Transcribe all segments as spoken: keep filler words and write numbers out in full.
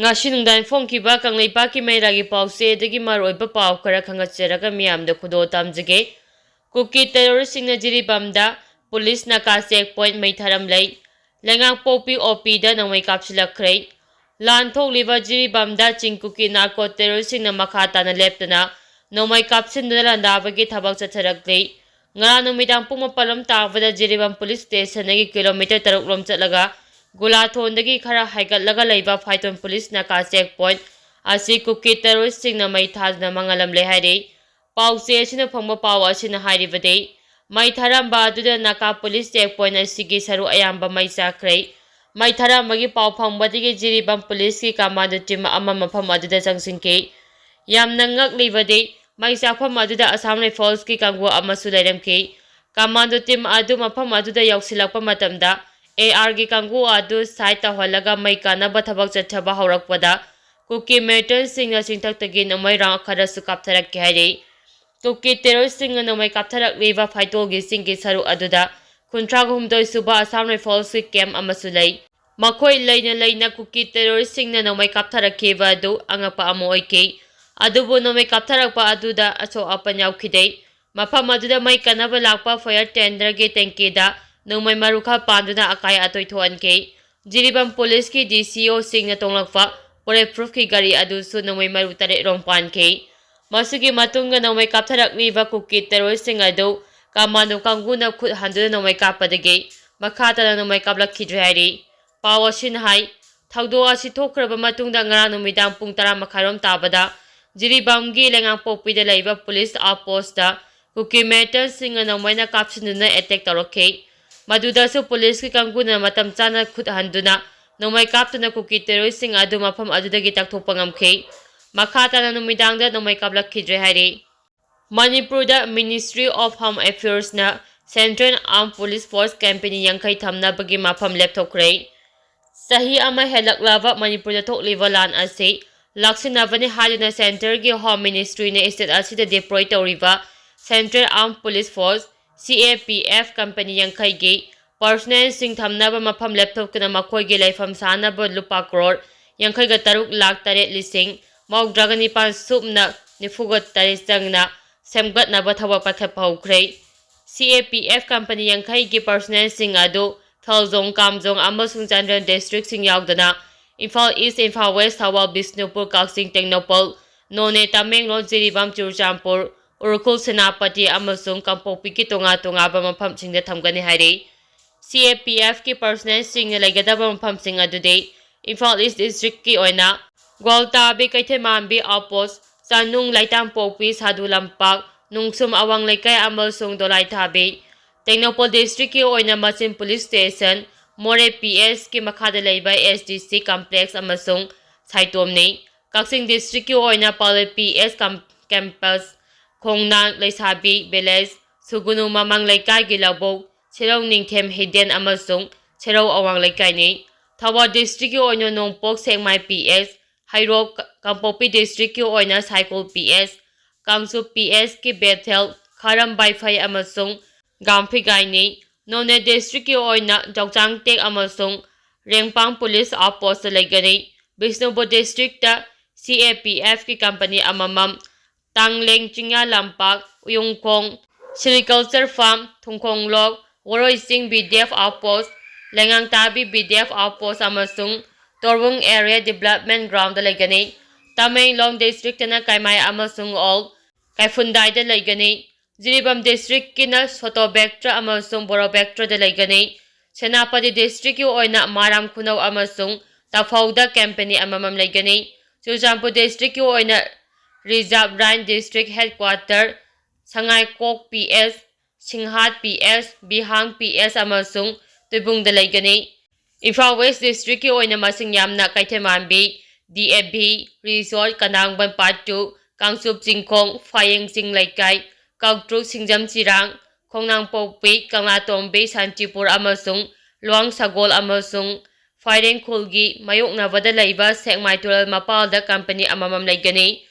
ꯉꯁꯤ ꯅꯨꯡꯗꯥꯡ ꯐꯣꯡꯈꯤꯕ ꯀꯪꯂꯩꯄꯥꯛꯀꯤ ꯃꯩꯔꯥꯒꯤ ꯄꯥꯎꯆꯦꯗꯒꯤ ꯃꯔꯨꯑꯣꯏꯕ ꯄꯥꯎ ꯈꯔ ꯈꯪꯒꯠꯆꯔꯒ ꯃꯤꯌꯥꯝꯗ ꯈꯨꯗꯣꯜ ꯇꯝꯖꯒꯦ꯫ ꯀꯨꯀꯤ ꯇꯦꯔꯣꯔꯤꯁꯁꯤꯡꯅ ꯖꯤꯔꯤꯕꯥꯝꯗ ꯄꯨꯂꯤꯁ ꯅꯥꯀꯥ ꯆꯦꯛ ꯄꯣꯏꯟꯠ ꯃꯩ ꯊꯥꯔꯝꯂꯦ꯫ ꯂꯩꯉꯥꯛꯄꯣꯛꯄꯤ ꯑꯣ ꯄꯤꯗ ꯅꯣꯡꯃꯩ ꯀꯥꯞꯁꯤꯜꯂꯛꯈ꯭ꯔꯦ꯫ ꯂꯥꯟ ꯊꯣꯛꯂꯤꯕ ꯖꯤꯔꯤꯕꯥꯝꯗ ꯆꯤꯡ ꯀꯨꯀꯤ ꯅꯥꯔꯀꯣ ꯇꯦꯔꯣꯔꯤꯁꯁꯤꯡꯅ ꯃꯈꯥ ꯇꯥꯅ ꯂꯦꯞꯇꯅ ꯅꯣꯡꯃꯩ ꯀꯥꯞꯁꯤꯟꯗꯨꯅ ꯂꯥꯟꯗꯥꯕꯒꯤ ꯊꯕꯛ ꯆꯠꯊꯔꯛꯂꯤ꯫ ꯉꯔꯥꯡ ꯅꯨꯃꯤꯗꯥꯡ ꯄꯨꯡ ꯃꯥꯄꯜ ꯂꯣꯝ ꯇꯥꯕꯗ ꯖꯤꯔꯤꯕꯥꯝ ꯄꯨꯂꯤꯁ ꯁ꯭ꯇꯦꯁꯟꯗꯒꯤ ꯀꯤꯂꯣꯃꯤꯇꯔ ꯇꯔꯨꯛ ꯂꯣꯝ ꯆꯠꯂꯒ ꯒꯨꯂꯥꯊꯣꯟꯗꯒꯤ ꯈꯔ ꯍꯥꯏꯒꯠꯂꯒ ꯂꯩꯕ ꯐꯥꯏꯇꯣꯟ ꯄꯨꯂꯤꯁ ꯅꯥꯀꯥ ꯆꯦꯛ ꯄꯣꯏꯟꯠ ꯑꯁꯤ ꯀꯨꯀꯤ ꯇꯦꯔꯣꯔꯤꯁꯁꯤꯡꯅ ꯃꯩ ꯊꯥꯗꯨꯅ ꯃꯥꯡꯍꯜꯂꯝꯂꯦ ꯍꯥꯏꯔꯤ꯫ ꯄꯥꯎꯆꯦ ꯑꯁꯤꯅ ꯐꯪꯕ ꯄꯥꯎ ꯑꯁꯤꯅ ꯍꯥꯏꯔꯤꯕꯗꯤ, ꯃꯩ ꯊꯥꯔꯝꯕ ꯑꯗꯨꯗ ꯅꯥꯀꯥ ꯄꯨꯂꯤꯁ ꯆꯦꯛ ꯄꯣꯏꯟꯠ ꯑꯁꯤꯒꯤ ꯁꯔꯨꯛ ꯑꯌꯥꯝꯕ ꯃꯩ ꯆꯥꯛꯈ꯭ꯔꯦ꯫ ꯃꯩ ꯊꯥꯔꯝꯕꯒꯤ ꯄꯥꯎ ꯐꯪꯕꯗꯒꯤ ꯖꯤꯔꯤꯕꯥꯝ ꯄꯨꯂꯤꯁꯀꯤ ꯀꯃꯥꯟꯗꯣ ꯇꯤꯝ ꯑꯃ ꯃꯐꯝ ꯑꯗꯨꯗ ꯆꯪꯁꯤꯟꯈꯤ꯫ ꯌꯥꯝꯅ ꯉꯛꯂꯤꯕꯗꯤ, ꯃꯩ ꯆꯥꯛꯐꯝ ꯑꯗꯨꯗ ꯑꯁꯥꯝ ꯔꯥꯏꯐꯜꯁꯀꯤ ꯀꯥꯡꯕꯨ ꯑꯃꯁꯨ ꯂꯩꯔꯝꯈꯤ꯫ ꯀꯃꯥꯟꯗꯣ ꯇꯤꯝ ꯑꯗꯨ ꯃꯐꯝ ꯑꯗꯨꯗ ꯌꯧꯁꯤꯜꯂꯛꯄ ꯃꯇꯝꯗ, ꯑꯦ ꯑꯥꯔꯒꯤ ꯀꯥꯡꯕꯨ ꯑꯗꯨ ꯁꯥꯏꯠ ꯇꯧꯍꯜꯂꯒ ꯃꯩ ꯀꯥꯅꯕ ꯊꯕꯛ ꯆꯠꯊꯕ ꯍꯧꯔꯛꯄꯗ, ꯀꯨꯀꯤ ꯃꯤꯂꯤꯇꯦꯟꯠꯁꯤꯡꯅ ꯆꯤꯡꯊꯛꯇꯒꯤ ꯅꯣꯡꯃꯩ ꯔꯥꯎꯟ ꯈꯔꯁꯨ ꯀꯥꯞꯊꯔꯛꯈꯤ ꯍꯥꯏꯔꯤ꯫ ꯀꯨꯀꯤ ꯇꯦꯔꯣꯔꯤꯁꯁꯤꯡꯅ ꯅꯣꯡꯃꯩ ꯀꯥꯞꯊꯔꯛꯂꯤꯕ ꯐꯥꯏꯇꯣꯜꯒꯤ ꯆꯤꯡꯒꯤ ꯁꯔꯨꯛ ꯑꯗꯨꯗ ꯀꯨꯟꯊ꯭ꯔꯥ ꯍꯨꯝꯗꯣꯏ ꯁꯨꯕ ꯑꯁꯥꯝ ꯔꯥꯏꯐꯜꯁꯀꯤ ꯀꯦꯝꯞ ꯑꯃꯁꯨ ꯂꯩ꯫ ꯃꯈꯣꯏ ꯂꯩꯅ ꯂꯩꯅ ꯀꯨꯀꯤ ꯇꯦꯔꯣꯔꯤꯁꯁꯤꯡꯅ ꯅꯣꯡꯃꯩ ꯀꯥꯞꯊꯔꯛꯈꯤꯕ ꯑꯗꯨ ꯑꯉꯛꯄ ꯑꯃ ꯑꯣꯏꯈꯤ꯫ ꯑꯗꯨꯕꯨ ꯅꯣꯡꯃꯩ ꯀꯥꯞꯊꯔꯛꯄ ꯑꯗꯨꯗ ꯑꯁꯣꯛ ꯑꯄꯟ ꯌꯥꯎꯈꯤꯗꯦ꯫ ꯃꯐꯝ ꯑꯗꯨꯗ ꯃꯩ ꯀꯟꯅꯕ ꯂꯥꯛꯄ ꯐꯥꯌꯔ ꯇꯦꯟꯗꯔꯒꯤ ꯇꯦꯡꯀꯤꯗ ꯅꯣꯡꯃꯩ ꯃꯔꯨ ꯈꯔ ꯄꯥꯟꯗꯨꯅ ꯑꯀꯥꯏ ꯑꯇꯣꯏ ꯊꯣꯛꯍꯟꯈꯤ꯫ ꯖꯤꯔꯤꯕꯥꯝ ꯄꯨꯂꯤꯁꯀꯤ ꯗꯤ ꯁꯤ ꯑꯣꯁꯤꯡꯅ ꯇꯣꯡꯂꯛꯄ ꯕꯨꯂꯦꯠ ꯄ꯭ꯔꯨꯐꯀꯤ ꯒꯥꯔꯤ ꯑꯗꯨꯁꯨ ꯅꯣꯡꯃꯩ ꯃꯔꯨ ꯇꯔꯦꯠ ꯔꯣꯝ ꯄꯥꯟꯈꯤ꯫ ꯃꯁꯤꯒꯤ ꯃꯇꯨꯡꯗ ꯅꯣꯡꯃꯩ ꯀꯥꯞꯊꯔꯛꯂꯤꯕ ꯀꯨꯀꯤ ꯇꯦꯔꯣꯔꯤꯁꯁꯤꯡ ꯑꯗꯨ ꯀꯃꯥꯟꯗꯣ ꯀꯥꯡꯕꯨꯅ ꯈꯨꯠ ꯍꯟꯗꯨꯅ ꯅꯣꯡꯃꯩ ꯀꯥꯞꯄꯗꯒꯤ ꯃꯈꯥ ꯇꯥꯅ ꯅꯣꯡꯃꯩ ꯀꯥꯞꯂꯛꯈꯤꯗ꯭ꯔꯦ ꯍꯥꯏꯔꯤ꯫ ꯄꯥꯎ ꯑꯁꯤꯅ ꯍꯥꯏ, ꯊꯧꯗꯣꯛ ꯑꯁꯤ ꯊꯣꯛꯈ꯭ꯔꯕ ꯃꯇꯨꯡꯗ ꯉꯔꯥꯡ ꯅꯨꯃꯤꯗꯥꯡ ꯄꯨꯡ ꯇꯔꯥ ꯃꯈꯥꯏꯔꯣꯝ ꯇꯥꯕꯗ ꯖꯤꯔꯤꯕꯥꯝꯒꯤ ꯂꯩꯉꯥꯡꯄꯣꯛꯄꯤꯗ ꯂꯩꯕ ꯄꯨꯂꯤꯁ ꯑꯥꯎꯠꯄꯣꯁꯇ ꯀꯨꯀꯤ ꯃꯤꯂꯤꯇꯦꯟꯠꯁꯤꯡꯅ ꯅꯣꯡꯃꯩꯅ ꯀꯥꯞꯁꯤꯟꯗꯨꯅ ꯑꯦꯇꯦꯛ ꯇꯧꯔꯛꯈꯤ꯫ ꯃꯗꯨꯗꯁꯨ ꯄꯨꯂꯤꯁꯀꯤ ꯀꯥꯡꯕꯨꯅ ꯃꯇꯝ ꯆꯥꯅ ꯈꯨꯠ ꯍꯟꯗꯨꯅ ꯅꯣꯡꯃꯩ ꯀꯥꯞꯇꯨꯅ ꯀꯨꯀꯤ ꯇꯦꯔꯣꯔꯤꯁꯁꯤꯡ ꯑꯗꯨ ꯃꯐꯝ ꯑꯗꯨꯗꯒꯤ ꯇꯛꯊꯣꯛꯄ ꯉꯝꯈꯤ꯫ ꯃꯈꯥ ꯇꯥꯅ ꯅꯨꯃꯤꯗꯥꯡꯗ ꯅꯣꯡꯃꯩ ꯀꯥꯞꯂꯛꯈꯤꯗ꯭ꯔꯦ ꯍꯥꯏꯔꯤ꯫ ꯃꯅꯤꯄꯨꯔꯗ Ministry of Home Affairsꯅ Central Armed Police Force company ꯌꯥꯡꯈꯩ ꯊꯝꯅꯕꯒꯤ ꯃꯐꯝ ꯂꯦꯞꯊꯣꯛꯈ꯭ꯔꯦ꯫ ꯆꯍꯤ ꯑꯃ ꯍꯦꯜꯂꯛꯂꯕ ꯃꯅꯤꯄꯨꯔꯗ ꯊꯣꯛꯂꯤꯕ ꯂꯥꯟ ꯑꯁꯤ ꯂꯥꯛꯁꯤꯟꯅꯕꯅꯤ ꯍꯥꯏꯗꯨꯅ ꯁꯦꯟꯇꯔꯒꯤ ꯍꯣꯝ ꯃꯤꯅꯤꯁꯇ꯭ꯔꯤꯅ ꯁ꯭ꯇꯦꯠ ꯑꯁꯤꯗ ꯗꯤꯄ꯭ꯂꯣꯏ ꯇꯧꯔꯤꯕ Central Armed Police Force, ꯁꯤ ꯑꯦ ꯄꯤ ꯑꯦꯐ, ꯀꯝꯄꯦꯅꯤ ꯌꯥꯡꯈꯩꯒꯤ ꯄꯔꯁꯣꯅꯦꯜꯁꯤꯡ ꯊꯝꯅꯕ ꯃꯐꯝ ꯂꯦꯞꯊꯣꯛꯇꯨꯅ ꯃꯈꯣꯏꯒꯤ ꯂꯩꯐꯝ ꯁꯥꯅꯕ ꯂꯨꯄꯥ ꯀ꯭ꯔꯣꯔ ꯌꯥꯡꯈꯩꯒ ꯇꯔꯨꯛ ꯂꯥꯈ ꯇꯔꯦꯠ ꯂꯤꯁꯤꯡ ꯃꯧꯗ꯭ꯔꯥꯒ ꯅꯤꯄꯥꯟ ꯁꯨꯞꯅ ꯅꯤꯐꯨꯒ ꯇꯔꯦꯠ ꯆꯪꯅ ꯁꯦꯝꯒꯠꯅꯕ ꯊꯕꯛ ꯄꯥꯏꯈꯠꯄ ꯍꯧꯈ꯭ꯔꯦ꯫ C A P F company ꯌꯥꯡꯈꯩꯒꯤ personnelꯁꯤꯡ ꯑꯗꯨ ꯊꯧꯖꯣꯡ, ꯀꯥꯝꯖꯣꯡ ꯑꯃꯁꯨꯡ ꯆꯥꯟꯗꯦꯜ districtꯁꯤꯡ ꯌꯥꯎꯗꯅ ꯏꯝꯐꯥꯜ East, ꯏꯝꯐꯥꯜ West, ꯊꯧꯕꯥꯜ, ꯕꯤꯁꯅꯨꯄꯨꯔ, ꯀꯛꯆꯤꯡ, ꯇꯦꯡꯅꯧꯄꯜ, ꯅꯣꯅꯦ, ꯇꯃꯦꯡꯂꯣꯡ, ꯖꯤꯔꯤꯕꯥꯝ, ꯆꯨꯔꯆꯥꯟꯄꯨꯔ, ꯎꯈ꯭ꯔꯨꯜ, ꯁꯦꯅꯥꯄꯇꯤ ꯑꯃꯁꯨꯡ ꯀꯥꯡꯄꯣꯛꯄꯤꯒꯤ ꯇꯣꯉꯥꯟ ꯇꯣꯉꯥꯟꯕ ꯃꯐꯝꯁꯤꯡꯗ ꯊꯝꯒꯅꯤ ꯍꯥꯏꯔꯤ꯫ C A P Fꯀꯤ personnelꯁꯤꯡꯅ ꯂꯩꯒꯗꯕ ꯃꯐꯝꯁꯤꯡ ꯑꯗꯨꯗꯤ ꯏꯝꯐꯥꯜ East districtꯀꯤ ꯑꯣꯏꯅ ꯒ꯭ꯋꯥꯜꯇꯥꯕꯤ, ꯀꯩꯊꯦꯜꯃꯥꯟꯕꯤ outpost, ꯆꯥꯅꯨꯡ, ꯂꯩꯇꯥꯝꯄꯣꯛꯄꯤ, ꯁꯥꯗꯨ ꯂꯝꯄꯥꯛ, ꯅꯨꯡꯁꯨꯝ, ꯑꯋꯥꯡ ꯂꯩꯀꯥꯏ ꯑꯃꯁꯨꯡ ꯗꯣꯂꯥꯏꯊꯥꯕꯤ꯫ ꯇꯦꯡꯅꯧꯄꯜ districtꯀꯤ ꯑꯣꯏꯅ ꯃꯆꯤꯟ police station, ꯃꯣꯔꯦ P Sꯀꯤ ꯃꯈꯥꯗ ꯂꯩꯕ S D C complex ꯑꯃꯁꯨꯡ ꯁꯥꯏꯇꯣꯝꯅꯤ꯫ ꯀꯛꯆꯤꯡ districtꯀꯤ ꯑꯣꯏꯅ Pale P S com-, campus, ꯈꯣꯡꯅꯥꯡ, ꯂꯩꯁꯥꯕꯤ village, ꯁꯨꯒꯨꯅꯨ ꯃꯃꯥꯡ ꯂꯩꯀꯥꯏꯒꯤ ꯂꯧꯕꯨꯛ, ꯁꯦꯔꯧ ꯅꯤꯡꯊꯦꯝ hidden ꯑꯃꯁꯨꯡ ꯁꯦꯔꯧ ꯑꯋꯥꯡ ꯂꯩꯀꯥꯏꯅꯤ꯫ ꯊꯧꯕꯥꯜ districtꯀꯤ ꯑꯣꯏꯅ ꯅꯣꯡꯄꯣꯛ ꯁꯦꯛꯃꯥꯏ P S, ꯍꯩꯔꯣꯛ, ꯀꯥꯡꯄꯣꯛꯄꯤ districtꯀꯤ ꯑꯣꯏꯅ ꯁꯥꯏꯀꯣꯜ P S, ꯀꯥꯡꯆꯨꯞ P Sꯀꯤ ꯕꯦꯊꯦꯜ, ꯈꯥꯔꯝ ꯕꯥꯏꯐꯩ ꯑꯃꯁꯨꯡ ꯒꯥꯝꯐꯤꯒꯥꯏꯅꯤ꯫ ꯅꯣꯅꯦ districtꯀꯤ ꯑꯣꯏꯅ ꯆꯧꯆꯥꯡꯇꯦꯛ ꯑꯃꯁꯨꯡ ꯔꯦꯡꯄꯥꯡ police outpostꯇ ꯂꯩꯒꯅꯤ꯫ Bishnupur districtꯇ C A P Fꯀꯤ company ꯑꯃꯃꯝ, ꯇꯥꯡꯂꯦꯡ ꯆꯤꯡꯌꯥ ꯂꯝꯄꯥꯛ, ꯎꯌꯨꯡꯈꯣꯡ, Sericulture Farm, ꯊꯨꯡꯈꯣꯡꯂꯣꯛ, ꯋꯥꯔꯣꯏꯆꯤꯡ B D F outpost, ꯂꯩꯉꯥꯡꯇꯥꯕꯤ B D F outpost ꯑꯃꯁꯨꯡ ꯇꯣꯔꯕꯨꯡ Area Development Groundꯗ ꯂꯩꯒꯅꯤ꯫ ꯇꯃꯦꯡꯂꯣꯡ districtꯇꯅ ꯀꯩꯃꯥꯏ ꯑꯃꯁꯨꯡ ꯑꯣꯜ ꯀꯩꯐꯨꯟꯗꯥꯏꯗ ꯂꯩꯒꯅꯤ꯫ ꯖꯤꯔꯤꯕꯥꯝ districtꯀꯤꯅ ꯁꯣꯇꯣꯕꯦꯛꯇ꯭ꯔ ꯑꯃꯁꯨꯡ ꯕꯣꯔꯣꯕꯦꯛꯇ꯭ꯔꯗ ꯂꯩꯒꯅꯤ꯫ ꯁꯦꯅꯥꯄꯇꯤ districtꯀꯤ ꯑꯣꯏꯅ ꯃꯥꯔꯥꯝ ꯈꯨꯅꯧ ꯑꯃꯁꯨꯡ ꯇꯐꯧꯗ company ꯑꯃꯃꯝ ꯂꯩꯒꯅꯤ꯫ ꯆꯨꯔꯆꯥꯟꯄꯨꯔ districtꯀꯤ ꯑꯣꯏꯅ Reserve Line District Headquarter, ꯁꯉꯥꯏꯀꯣꯛ P S, ꯁꯤꯡꯍꯥꯠ P S, ꯕꯤꯍꯥꯡ P S ꯑꯃꯁꯨꯡ ꯇꯨꯏꯕꯨꯡꯗ ꯂꯩꯒꯅꯤ꯫ ꯏꯝꯐꯥꯜ West districtꯀꯤ ꯑꯣꯏꯅ ꯃꯁꯤꯡ ꯌꯥꯝꯅ ꯀꯩꯊꯦꯜꯃꯥꯟꯕꯤ, D A V, ꯔꯤꯁꯣꯔꯠ, ꯀꯅꯥꯡꯕꯟ Part two, ꯀꯥꯡꯆꯨꯞ ꯆꯤꯡꯈꯣꯡ, ꯐꯥꯌꯦꯡ ꯆꯤꯡ ꯂꯩꯀꯥꯏ, ꯀꯛꯇ꯭ꯔꯨꯛ ꯁꯤꯡꯖꯝ ꯆꯤꯔꯥꯡ, ꯈꯣꯡꯅꯥꯡꯄꯣꯛꯄꯤ, ꯀꯪꯂꯥꯇꯣꯝꯕꯤ, ꯁꯥꯟꯆꯤꯄꯨꯔ ꯑꯃꯁꯨꯡ ꯂꯨꯋꯥꯡ ꯁꯒꯣꯜ ꯑꯃꯁꯨꯡ ꯐꯥꯏꯔꯦꯡ ꯈꯨꯜꯒꯤ ꯃꯥꯌꯣꯛꯅꯕꯗ ꯂꯩꯕ ꯁꯦꯛꯃꯥꯏ ꯇꯨꯔꯦꯜ ꯃꯄꯥꯜꯗ company ꯑꯃꯃꯝ ꯂꯩꯒꯅꯤ꯫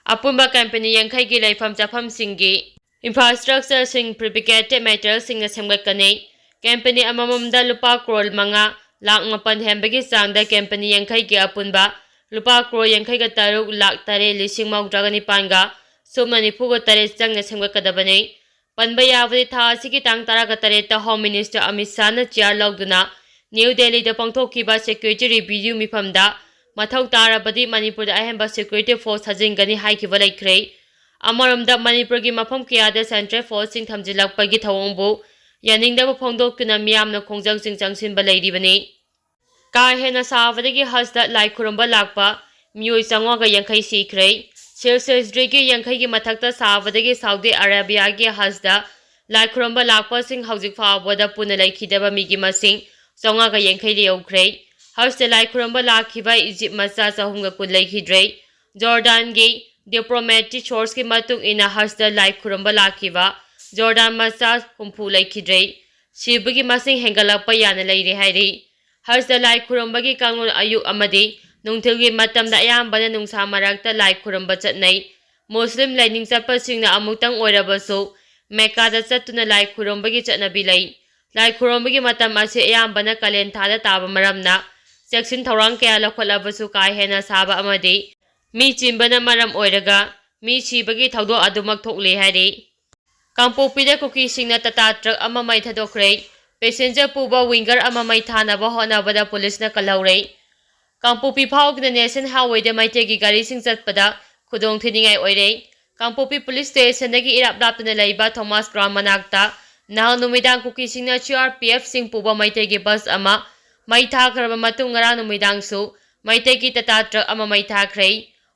ꯑꯄꯨꯟꯕ company ꯌꯥꯡꯈꯩꯒꯤ ꯂꯩꯐꯝ ꯆꯥꯐꯝꯁꯤꯡꯒꯤ infrastructureꯁꯤꯡ fabricated materialꯁꯤꯡꯅ ꯁꯦꯝꯒꯠꯀꯅꯤ꯫ Company ꯑꯃꯃꯝꯗ ꯂꯨꯄꯥ ꯀ꯭ꯔꯣꯔ ꯃꯉꯥ ꯂꯥꯈ ꯃꯥꯄꯟ ꯍꯦꯟꯕꯒꯤ ꯆꯥꯡꯗ ꯀꯝꯄꯅꯤ ꯌꯥꯡꯈꯩꯒꯤ ꯑꯄꯨꯟꯕ ꯂꯨꯄꯥ ꯀ꯭ꯔꯣꯔ ꯌꯥꯡꯈꯩꯒ ꯇꯔꯨꯛ ꯂꯥꯈ ꯇꯔꯦꯠ ꯂꯤꯁꯤꯡ ꯃꯧꯗ꯭ꯔꯥꯒ ꯅꯤꯄꯥꯟꯒ ꯁꯨꯞꯅ ꯅꯤꯐꯨꯒ ꯇꯔꯦꯠ ꯆꯪꯅ ꯁꯦꯝꯒꯠꯀꯗꯕꯅꯤ꯫ ꯄꯟꯕ ꯌꯥꯕꯗꯤ, ꯊꯥ ꯑꯁꯤꯒꯤ ꯇꯥꯡ ꯇꯔꯥꯒ ꯇꯔꯦꯠꯇ Home Minister ꯑꯃꯤꯠ ꯁꯥꯍꯅ ꯆꯤꯌꯥꯔ ꯂꯧꯗꯨꯅ ꯅ꯭ꯌꯨ ꯗꯦꯜꯂꯤꯗ ꯄꯥꯡꯊꯣꯛꯈꯤꯕ security review ꯃꯤꯐꯝꯗ ꯃꯊꯧ ꯇꯥꯔꯕꯗꯤ ꯃꯅꯤꯄꯨꯔꯗ ꯑꯍꯦꯟꯕ security force ꯊꯥꯖꯤꯟꯒꯅꯤ ꯍꯥꯏꯈꯤꯕ ꯂꯩꯈ꯭ꯔꯦ꯫ ꯑꯃꯔꯣꯝꯗ, ꯃꯅꯤꯄꯨꯔꯒꯤ ꯃꯐꯝ ꯀꯌꯥꯗ central forceꯁꯤꯡ ꯊꯝꯖꯤꯜꯂꯛꯄꯒꯤ ꯊꯧꯑꯣꯡꯕꯨ ꯌꯥꯅꯤꯡꯗꯕ ꯐꯣꯡꯗꯣꯛꯇꯨꯅ ꯃꯤꯌꯥꯝꯅ ꯈꯣꯡꯖꯪꯁꯤꯡ ꯆꯪꯁꯤꯟꯕ ꯂꯩꯔꯤꯕꯅꯤ꯫ ꯀꯥ ꯍꯦꯟꯅ ꯁꯥꯕꯗꯒꯤ ꯍꯖꯗ ꯂꯥꯏ ꯈꯨꯔꯨꯝꯕ ꯂꯥꯛꯄ ꯃꯤꯑꯣꯏ ꯆꯥꯝꯃꯉꯥꯒ ꯌꯥꯡꯈꯩ ꯁꯤꯈ꯭ꯔꯦ꯫ Sales Registryꯒꯤ ꯌꯥꯡꯈꯩꯒꯤ ꯃꯊꯛꯇ ꯁꯥꯕꯗꯒꯤ ꯁꯥꯎꯗꯤ ꯑꯔꯥꯕꯤꯌꯥꯒꯤ ꯍꯖꯗ ꯂꯥꯏ ꯈꯨꯔꯨꯝꯕ ꯂꯥꯛꯄꯁꯤꯡ ꯍꯧꯖꯤꯛ ꯐꯥꯎꯕꯗ ꯄꯨꯟꯅ ꯂꯩꯈꯤꯗꯕ ꯃꯤꯒꯤ ꯃꯁꯤꯡ ꯆꯥꯝꯃꯉꯥꯒ ꯌꯥꯡꯈꯩ ꯌꯧꯈ꯭ꯔꯦ꯫ ꯍꯖꯗ ꯂꯥꯏ ꯈꯨꯔꯨꯝꯕ ꯂꯥꯛꯈꯤꯕ ꯏꯖꯤꯞ ꯃꯆꯥ ꯆꯍꯨꯝꯒ ꯀꯨꯟ ꯂꯩꯈꯤꯗ꯭ꯔꯦ꯫ ꯖꯣꯔꯗꯥꯟꯒꯤ diplomatic sourceꯀꯤ ꯃꯇꯨꯡ ꯏꯟꯅ, ꯍꯖꯗ ꯂꯥꯏ ꯈꯨꯔꯨꯝꯕ ꯂꯥꯛꯈꯤꯕ ꯖꯣꯔꯗꯥꯟ ꯃꯆꯥ ꯍꯨꯝꯐꯨ ꯂꯩꯈꯤꯗ꯭ꯔꯦ꯫ ꯁꯤꯕꯒꯤ ꯃꯁꯤꯡ ꯍꯦꯟꯒꯠꯂꯛꯄ ꯌꯥꯅ ꯂꯩꯔꯦ ꯍꯥꯏꯔꯤ꯫ ꯍꯖꯗ ꯂꯥꯏ ꯈꯨꯔꯨꯝꯕꯒꯤ ꯀꯥꯡꯂꯣꯟ ꯑꯌꯨꯛ ꯑꯃꯗꯤ ꯅꯨꯡꯊꯤꯜꯒꯤ ꯃꯇꯝꯗ ꯑꯌꯥꯝꯕꯅ ꯅꯨꯡꯁꯥ ꯃꯔꯛꯇ ꯂꯥꯏ ꯈꯨꯔꯨꯝꯕ ꯆꯠꯅꯩ꯫ ꯃꯨꯁꯂꯤꯝ ꯂꯥꯏꯅꯤꯡ ꯆꯠꯄꯁꯤꯡꯅ ꯑꯃꯨꯛꯇꯪ ꯑꯣꯏꯔꯕꯁꯨ ꯃꯦꯛꯀꯥꯗ ꯆꯠꯇꯨꯅ ꯂꯥꯏ ꯈꯨꯔꯨꯝꯕꯒꯤ ꯆꯠꯅꯕꯤ ꯂꯩ꯫ ꯂꯥꯏ ꯈꯨꯔꯨꯝꯕꯒꯤ ꯃꯇꯝ ꯑꯁꯤ ꯑꯌꯥꯝꯕꯅ ꯀꯥꯂꯦꯟ ꯊꯥꯗ ꯇꯥꯕ ꯃꯔꯝꯅ ꯆꯦꯛꯁꯤꯟ ꯊꯧꯔꯥꯡ ꯀꯌꯥ ꯂꯧꯈꯠꯂꯕꯁꯨ ꯀꯥ ꯍꯦꯟꯅ ꯁꯥꯕ ꯑꯃꯗꯤ ꯃꯤ ꯆꯤꯟꯕꯅ ꯃꯔꯝ ꯑꯣꯏꯔꯒ ꯃꯤ ꯁꯤꯕꯒꯤ ꯊꯧꯗꯣꯛ ꯑꯗꯨꯃꯛ ꯊꯣꯛꯂꯦ ꯍꯥꯏꯔꯤ꯫ ꯀꯥꯡꯄꯣꯛꯄꯤꯗ ꯀꯨꯀꯤꯁꯤꯡꯅ ꯇꯥꯇꯥ ꯇ꯭ꯔꯛ ꯑꯃ ꯃꯩ ꯊꯥꯗꯣꯛꯈ꯭ꯔꯦ꯫ Passenger ꯄꯨꯕ winger ꯑꯃ ꯃꯩ ꯊꯥꯅꯕ ꯍꯣꯠꯅꯕꯗ ꯄꯨꯂꯤꯁꯅ ꯀꯜꯍꯧꯔꯦ꯫ ꯀꯥꯡꯄꯣꯛꯄꯤ ꯐꯥꯎꯒꯤꯅ National Highwayꯗ ꯃꯩꯇꯩꯒꯤ ꯒꯥꯔꯤꯁꯤꯡ ꯆꯠꯄꯗ ꯈꯨꯗꯣꯡꯊꯤꯅꯤꯡꯉꯥꯏ ꯑꯣꯏꯔꯦ꯫ ꯀꯥꯡꯄꯣꯛꯄꯤ police stationꯗꯒꯤ ꯏꯔꯥꯞ ꯂꯥꯞꯇꯅ ꯂꯩꯕ ꯊꯣꯃꯥꯁ ground ꯃꯅꯥꯛꯇ ꯅꯍꯥꯟ ꯅꯨꯃꯤꯗꯥꯡ ꯀꯨꯀꯤꯁꯤꯡꯅ CRPFꯁꯤꯡ ꯄꯨꯕ ꯃꯩꯇꯩꯒꯤ bus ꯑꯃ ꯃꯩ ꯊꯥꯈ꯭ꯔꯕ ꯃꯇꯨꯡ, ꯉꯔꯥꯡ ꯅꯨꯃꯤꯗꯥꯡꯁꯨ ꯃꯩꯇꯩꯒꯤ ꯇꯥꯇꯥ ꯇ꯭ꯔꯛ ꯑꯃ ꯃꯩ ꯊꯥꯈ꯭ꯔꯦ꯫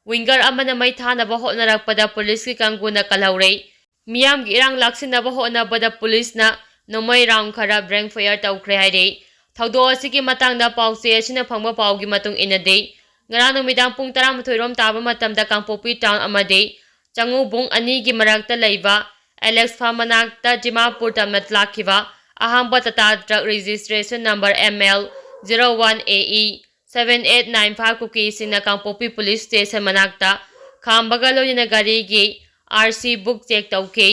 Winger ꯑꯃꯅ ꯃꯩ ꯊꯥꯅꯕ ꯍꯣꯠꯅꯔꯛꯄꯗ ꯄꯨꯂꯤꯁꯀꯤ ꯀꯥꯡꯕꯨꯅ ꯀꯜꯍꯧꯔꯦ꯫ ꯃꯤꯌꯥꯝꯒꯤ ꯏꯔꯥꯡ ꯂꯥꯛꯁꯤꯟꯅꯕ ꯍꯣꯠꯅꯕꯗ ꯄꯨꯂꯤꯁꯅ ꯅꯣꯡꯃꯩ round ꯈꯔ blank fire ꯇꯧꯈ꯭ꯔꯦ ꯍꯥꯏꯔꯤ꯫ ꯊꯧꯗꯣꯛ ꯑꯁꯤꯒꯤ ꯃꯇꯥꯡꯗ ꯄꯥꯎꯆꯦ ꯑꯁꯤꯅ ꯐꯪꯕ ꯄꯥꯎꯒꯤ ꯃꯇꯨꯡ ꯏꯟꯅꯗꯤ, ꯉꯔꯥꯡ ꯅꯨꯃꯤꯗꯥꯡ ꯄꯨꯡ ꯇꯔꯥꯃꯥꯊꯣꯏ ꯔꯣꯝ ꯇꯥꯕ ꯃꯇꯝꯗ ꯀꯥꯡꯄꯣꯛꯄꯤ town ꯑꯃꯗꯤ ꯆꯉꯨꯕꯨꯡ ꯑꯅꯤꯒꯤ ꯃꯔꯛꯇ ꯂꯩꯕ Alex Farm ꯃꯅꯥꯛꯇ ꯗꯤꯃꯥꯄꯨꯔ ꯇꯝꯅ ꯂꯥꯛꯈꯤꯕ ꯑꯍꯥꯡꯕ Tata truck registration number ML zero one AE seven eight nine five ꯀꯨꯀꯤꯁꯤꯡꯅ ꯀꯥꯡꯄꯣꯛꯄꯤ police station ꯃꯅꯥꯛꯇ ꯈꯥꯝꯕꯒ ꯂꯣꯏꯅꯅ ꯒꯥꯔꯤꯒꯤ RC book check ꯇꯧꯈꯤ꯫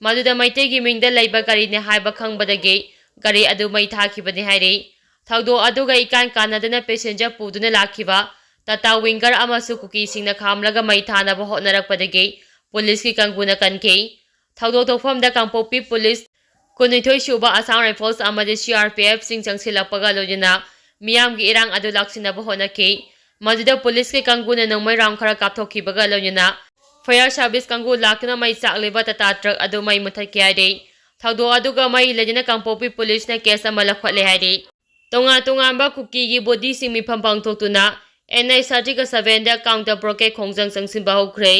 ꯃꯗꯨꯗ ꯃꯩꯇꯩꯒꯤ ꯃꯤꯡꯗ ꯂꯩꯕ ꯒꯥꯔꯤꯅꯤ ꯍꯥꯏꯕ ꯈꯪꯕꯗꯒꯤ ꯒꯥꯔꯤ ꯑꯗꯨ ꯃꯩ ꯊꯥꯈꯤꯕꯅꯤ ꯍꯥꯏꯔꯤ꯫ ꯊꯧꯗꯣꯛ ꯑꯗꯨꯒ ꯏꯀꯥꯟ ꯀꯥꯟꯅꯗꯅ ꯄꯦꯁꯦꯟꯖꯔ ꯄꯨꯗꯨꯅ ꯂꯥꯛꯈꯤꯕ ꯇꯥꯇꯥ ꯋꯤꯡꯒꯔ ꯑꯃꯁꯨ ꯀꯨꯀꯤꯁꯤꯡꯅ ꯈꯥꯝꯂꯒ ꯃꯩ ꯊꯥꯅꯕ ꯍꯣꯠꯅꯔꯛꯄꯗꯒꯤ ꯄꯨꯂꯤꯁꯀꯤ ꯀꯥꯡꯕꯨꯅ ꯀꯟꯈꯤ꯫ ꯊꯧꯗꯣꯛ ꯊꯣꯛꯐꯝꯗ ꯀꯥꯡꯄꯣꯛꯄꯤ ꯄꯨꯂꯤꯁ, ꯀꯨꯟꯅꯤꯊꯣꯏ ꯁꯨꯕ ꯑꯁꯥꯝ ꯔꯥꯏꯐꯜꯁ ꯑꯃꯗꯤ ꯁꯤ ꯑꯥꯔ ꯄꯤ ꯑꯦꯐꯁꯤꯡ ꯆꯪꯁꯤꯜꯂꯛꯄꯒ ꯂꯣꯏꯅꯅ ꯃꯤꯌꯥꯝꯒꯤ ꯏꯔꯥꯡ ꯑꯗꯨ ꯂꯥꯛꯁꯤꯟꯅꯕ ꯍꯣꯠꯅꯈꯤ꯫ ꯃꯗꯨꯗ ꯄꯨꯂꯤꯁꯀꯤ ꯀꯥꯡꯕꯨꯅ ꯅꯣꯡꯃꯩ ꯔꯥꯎꯟ ꯈꯔ ꯀꯥꯞꯊꯣꯛꯈꯤꯕꯒ ꯂꯣꯏꯅꯅ ꯐꯥꯌꯔ ꯁꯥꯔꯚꯤꯁ ꯀꯥꯡꯕꯨ ꯂꯥꯛꯇꯨꯅ ꯃꯩ ꯆꯥꯛꯂꯤꯕ ꯇꯥꯇꯥ ꯇ꯭ꯔꯛ ꯑꯗꯨ ꯃꯩ ꯃꯨꯊꯠꯈꯤ ꯍꯥꯏꯔꯤ꯫ ꯊꯧꯗꯣꯛ ꯑꯗꯨꯒ ꯃꯔꯤ ꯂꯩꯅꯅ ꯀꯥꯡꯄꯣꯛꯄꯤ ꯄꯨꯂꯤꯁꯅ ꯀꯦꯁ ꯑꯃ ꯂꯧꯈꯠꯂꯦ ꯍꯥꯏꯔꯤ꯫ ꯇꯣꯉꯥꯟ ꯇꯣꯉꯥꯟꯕ ꯀꯨꯀꯤꯒꯤ ꯕꯣꯗꯤꯁꯤꯡ ꯃꯤꯐꯝ ꯄꯥꯡꯊꯣꯛꯇꯨꯅ ꯑꯦꯟ ꯑꯩꯆ ꯊꯥꯔꯇꯤꯒ ꯁꯚꯦꯟꯗ ꯀꯥꯎꯟꯇꯔ ꯕ꯭ꯔꯣꯀꯦꯠ ꯈꯣꯡꯖꯪ ꯆꯪꯁꯤꯟꯕ ꯍꯧꯈ꯭ꯔꯦ꯫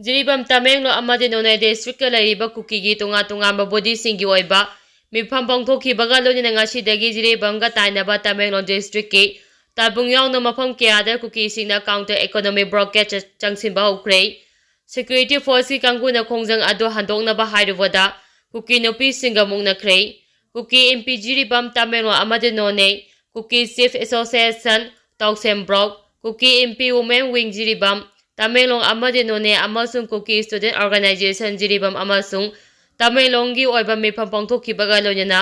ꯖꯤꯔꯤꯕꯥꯝ, ꯇꯃꯦꯡꯂꯣꯡ ꯑꯃꯗꯤ ꯅꯣꯅꯦ ꯗꯤꯁꯇ꯭ꯔꯤꯛꯇ ꯂꯩꯔꯤꯕ ꯀꯨꯀꯤꯒꯤ ꯇꯣꯉꯥꯟ ꯇꯣꯉꯥꯟꯕ ꯕꯣꯗꯤꯁꯤꯡꯒꯤ ꯑꯣꯏꯕ ꯃꯤꯐꯝ ꯄꯥꯡꯊꯣꯛꯈꯤꯕꯒ ꯂꯣꯏꯅꯅ ꯉꯁꯤꯗꯒꯤ ꯖꯤꯔꯤꯕꯥꯝꯒ ꯇꯥꯏꯅꯕ ꯇꯃꯦꯡꯂꯣꯡ ꯗꯤꯁꯇ꯭ꯔꯤꯛꯀꯤ ꯇꯥꯏꯕꯨꯡ ꯌꯥꯎꯅ ꯃꯐꯝ ꯀꯌꯥꯗ ꯀꯨꯀꯤꯁꯤꯡꯅ ꯀꯥꯎꯟꯇꯔ ꯏꯀꯣꯅꯣꯃꯤꯛ ꯕ꯭ꯂꯣꯀꯦꯠ ꯆ-, ꯆꯪꯁꯤꯟꯕ ꯍꯧꯈ꯭ꯔꯦ꯫ ꯁꯦꯀ꯭ꯌꯨꯔꯤꯇꯤ ꯐꯣꯔꯁꯀꯤ ꯀꯥꯡꯕꯨꯅ ꯈꯣꯡꯖꯪ ꯑꯗꯨ ꯍꯟꯗꯣꯛꯅꯕ ꯍꯥꯏꯔꯨꯕꯗ ꯀꯨꯀꯤ ꯅꯨꯄꯤꯁꯤꯡꯒ ꯃꯨꯛꯅꯈ꯭ꯔꯦ꯫ ꯀꯨꯀꯤ ꯑꯦꯝ ꯄꯤ ꯖꯤꯔꯤꯕꯥꯝ, ꯇꯃꯦꯡꯂꯣꯡ ꯑꯃꯗꯤ Noney, Kuki chief association Tousem block, Kuki M P women wing Jiribam, Tamenglong ꯑꯃꯗꯤ ꯅꯣꯅꯦ ꯑꯃꯁꯨꯡ ꯀꯨꯀꯤ ꯁ꯭ꯇꯨꯗꯦꯟꯠ ꯑꯣꯔꯒꯅꯥꯏꯖꯦꯁꯟ ꯖꯤꯔꯤꯕꯥꯝ ꯑꯃꯁꯨꯡ ꯇꯃꯦꯡꯂꯣꯡꯒꯤ ꯑꯣꯏꯕ ꯃꯤꯐꯝ ꯄꯥꯡꯊꯣꯛꯈꯤꯕꯒ ꯂꯣꯏꯅꯅ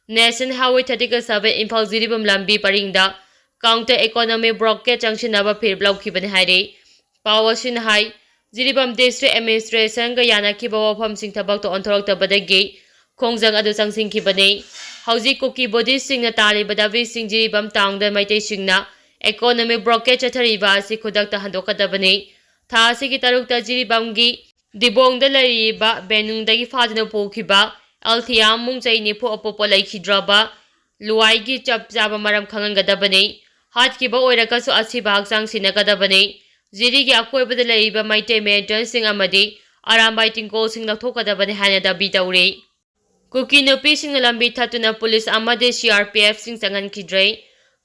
ꯅꯦꯁꯅꯦꯜ ꯍꯥꯏꯋꯦ ꯊꯥꯔꯇꯤꯒ ꯁꯚꯦꯟ ꯏꯝꯐꯥꯜ ꯖꯤꯔꯤꯕꯥꯝ ꯂꯝꯕꯤ ꯄꯔꯤꯡꯗ ꯀꯥꯎꯟꯇꯔ ꯏꯀꯣꯅꯣꯃꯤ ꯕ꯭ꯂꯣꯀꯦꯠ ꯆꯪꯁꯤꯟꯅꯕ ꯐꯤꯔꯦꯞ ꯂꯧꯈꯤꯕꯅꯤ ꯍꯥꯏꯔꯤ꯫ ꯄꯥꯎ ꯑꯁꯤꯅ ꯍꯥꯏ, ꯖꯤꯔꯤꯕꯥꯝ ꯗꯤꯁꯇ꯭ꯔꯤꯛ ꯑꯦꯗꯃꯤꯅꯤꯁꯇ꯭ꯔꯦꯁꯟꯒ ꯌꯥꯅꯈꯤꯕ ꯋꯥꯐꯝꯁꯤꯡ ꯊꯕꯛꯇ ꯑꯣꯟꯊꯣꯔꯛꯇꯕꯗꯒꯤ ꯈꯣꯡꯖꯪ ꯑꯗꯨ ꯆꯪꯁꯤꯟꯈꯤꯕꯅꯤ꯫ ꯍꯧꯖꯤꯛ ꯀꯨꯀꯤ ꯕꯣꯗꯤꯁꯤꯡꯅ ꯇꯥꯜꯂꯤꯕ ꯗꯥꯕꯤꯁꯤꯡ ꯖꯤꯔꯤꯕꯥꯝ ꯇꯥꯎꯟꯗ ꯃꯩꯇꯩꯁꯤꯡꯅ ꯏꯀꯣꯅꯣꯃꯤꯛ ꯕ꯭ꯂꯣꯀꯦꯠ ꯆꯠꯊꯔꯤꯕ ꯑꯁꯤ ꯈꯨꯗꯛꯇ ꯍꯟꯗꯣꯛꯀꯗꯕꯅꯤ꯫ ꯊꯥ ꯑꯁꯤꯒꯤ ꯇꯔꯨꯛꯇ ꯖꯤꯔꯤꯕꯥꯝꯒꯤ ꯗꯤꯕꯣꯡꯗ ꯂꯩꯔꯤꯕ ꯕꯦꯅꯨꯡꯗꯒꯤ ꯐꯥꯗꯨꯅ ꯄꯨꯈꯤꯕ ꯑꯜꯊꯤꯌꯥꯝ ꯃꯨꯡ ꯆꯍꯤ ꯅꯤꯐꯨ ꯑꯄꯣꯛꯄ ꯂꯩꯈꯤꯗ꯭ꯔꯕ ꯂꯨꯋꯥꯏꯒꯤ ꯆꯞ ꯆꯥꯕ ꯃꯔꯝ ꯈꯪꯍꯟꯒꯗꯕꯅꯤ꯫ ꯍꯥꯠꯈꯤꯕ ꯑꯣꯏꯔꯒꯁꯨ ꯑꯁꯤꯕ ꯍꯛꯆꯥꯡ ꯁꯤꯟꯅꯒꯗꯕꯅꯤ꯫ ꯖꯤꯔꯤꯒꯤ ꯑꯀꯣꯏꯕꯗ ꯂꯩꯔꯤꯕ ꯃꯩꯇꯩ ꯃꯦꯟꯇꯟꯁꯤꯡ ꯑꯃꯗꯤ ꯑꯔꯥꯝꯕꯥꯏ ꯇꯤꯡꯀꯣꯜꯁꯤꯡ ꯂꯧꯊꯣꯛꯀꯗꯕꯅꯤ ꯍꯥꯏꯅ ꯗꯥꯕꯤ ꯇꯧꯔꯤ꯫ ꯀꯨꯀꯤ ꯅꯨꯄꯤꯁꯤꯡꯅ ꯂꯝꯕꯤ ꯊꯠꯇꯨꯅ ꯄꯨꯂꯤꯁ ꯑꯃꯗꯤ ꯁꯤ ꯑꯥꯔ ꯄꯤ ꯑꯦꯐꯁꯤꯡ ꯆꯪꯍꯟꯈꯤꯗ꯭ꯔꯦ꯫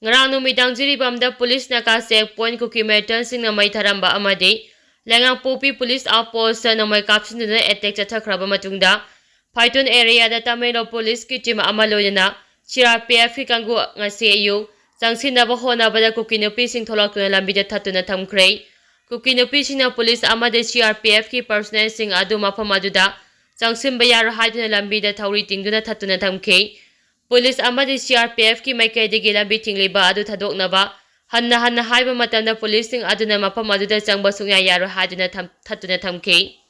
ꯉꯔꯥꯡ ꯅꯨꯃꯤꯗꯥꯡ ꯖꯤꯔꯤꯕꯥꯝꯗ ꯄꯨꯂꯤꯁ ꯅꯥꯀꯥ ꯆꯦꯛ ꯄꯣꯏꯟꯠ ꯀꯨꯀꯤ ꯃꯦꯟꯇꯟꯁꯤꯡꯅ ꯃꯩ ꯊꯥꯔꯝꯕ ꯑꯃꯗꯤ ꯂꯩꯉꯥꯡꯄꯣꯛꯄꯤ ꯄꯨꯂꯤꯁ ꯑꯥꯎꯠ ꯄꯣꯁꯇ ꯅꯣꯡꯃꯩ ꯀꯥꯞꯁꯤꯟꯗꯨꯅ ꯑꯦꯇꯦꯛ ꯆꯠꯊꯈ꯭ꯔꯕ ꯃꯇꯨꯡꯗ ꯐꯥꯏꯇꯨꯟ ꯑꯦꯔꯤꯌꯥꯗ ꯇꯃꯦꯡꯂꯣꯡ ꯄꯨꯂꯤꯁꯀꯤ ꯇꯤꯝ ꯑꯃ ꯂꯣꯏꯅꯅ ꯁꯤ ꯑꯥꯔ ꯄꯤ ꯑꯦꯐꯀꯤ ꯀꯥꯡꯕꯨ ꯉꯁꯤ ꯑꯌꯨꯛ ꯆꯪꯁꯤꯟꯅꯕ ꯍꯣꯠꯅꯕꯗ ꯀꯨꯀꯤ ꯅꯨꯄꯤꯁꯤꯡ ꯊꯣꯛꯂꯛꯇꯨꯅ ꯂꯝꯕꯤꯗ ꯊꯠꯇꯨꯅ ꯊꯝꯈ꯭ꯔꯦ꯫ ꯀꯨꯀꯤ ꯅꯨꯄꯤꯁꯤꯡꯅ ꯄꯨꯂꯤꯁ ꯑꯃꯗꯤ ꯁꯤ ꯑꯥꯔ ꯄꯤ ꯑꯦꯐꯀꯤ ꯄꯔꯁꯣꯅꯦꯜꯁꯤꯡ ꯑꯗꯨ ꯃꯐꯝ ꯑꯗꯨꯗ ꯆꯪꯁꯤꯟꯕ ꯌꯥꯔꯣꯏ ꯍꯥꯏꯗꯨꯅ ꯂꯝꯕꯤꯗ ꯊꯧꯔꯤ ꯇꯤꯡꯗꯨꯅ ꯊꯠꯇꯨꯅ ꯊꯝꯈꯤ꯫ ꯄꯨꯂꯤꯁ ꯑꯃꯗꯤ ꯁꯤ ꯑꯥꯔ ꯄꯤ ꯑꯦꯐꯀꯤ ꯃꯥꯏꯀꯩꯗꯒꯤ ꯂꯝꯕꯤ ꯊꯤꯡꯂꯤꯕ ꯑꯗꯨ ꯊꯥꯗꯣꯛꯅꯕ ꯍꯟꯅ ꯍꯟꯅ ꯍꯥꯏꯕ ꯃꯇꯝꯗ ꯄꯨꯂꯤꯁꯁꯤꯡ ꯑꯗꯨꯅ ꯃꯐꯝ ꯑꯗꯨꯗ ꯆꯪꯕ ꯁꯨꯡꯌꯥ ꯌꯥꯔꯣꯏ ꯍꯥꯏꯗꯨꯅ ꯊꯝ-, ꯊꯠꯇꯨꯅ ꯊꯝꯈꯤ꯫